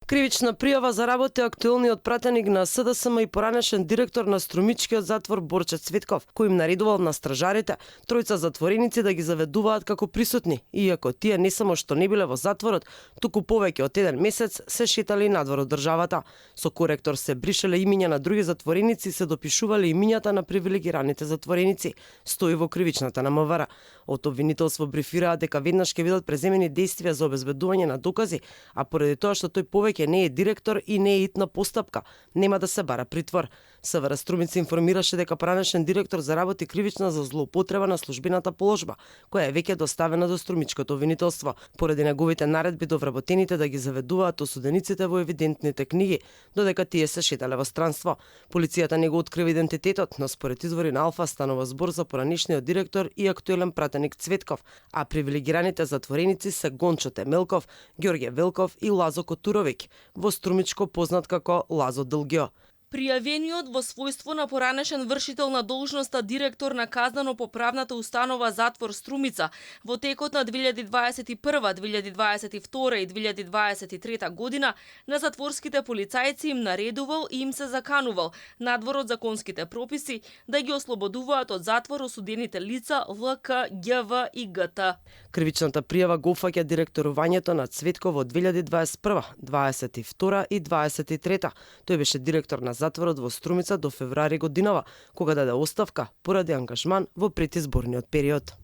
Кривична пријава заработи актуелниот пратеник на СДСМ и поранешен директор на Струмичкиот затвор Борче Цветков, кој им наредувал на стражарите тројца затвореници да ги заведуваат како присутни, иако тие не само што не биле во затворот, туку повеќе од 1 месец се шетале и надвор од државата. Со коректор се бришеле имиња на други затвореници и се допишувале имињата на привилегираните затвореници, стои во кривичната на МВР. Од обвинителство брифираат дека веднаш ќе бидат преземени действија за обезбедување на докази, а поради тоа што тој повеќе не е директор и не е итна постапка, нема да се бара притвор. СВР Струмица информираше дека поранешен директор заработи кривична за злоупотреба на службената положба, која е веќе доставена до Струмичкото обвинителство, поради неговите наредби до вработените да ги заведуваат осудениците во евидентните книги, додека тие се шетале во странство. Полицијата не го открива идентитетот, но според извори на Алфа станува збор за поранешниот директор и актуелен пратеник Цветков, а привилегираните затвореници се Гончо Темелков, Ѓорѓе Велков и Лазо Котуровиќ, во Струмичко познат како Лазо Дългио. Пријавениот во својство на поранешен вршител на должноста директор на казнено-поправната установа затвор Струмица во текот на 2021, 2022 и 2023 година на затворските полицајци им наредувал и им се заканувал надвор од законските прописи да ги ослободуваат од затвор осудените лица ЛК, ѓВ и ГТ. Кривичната пријава го уфаќа директорувањето на Цветков во 2021, 22 и 23. Тој беше директор на затворот во Струмица до февруари годинава, кога даде оставка поради ангажман во предизборниот период.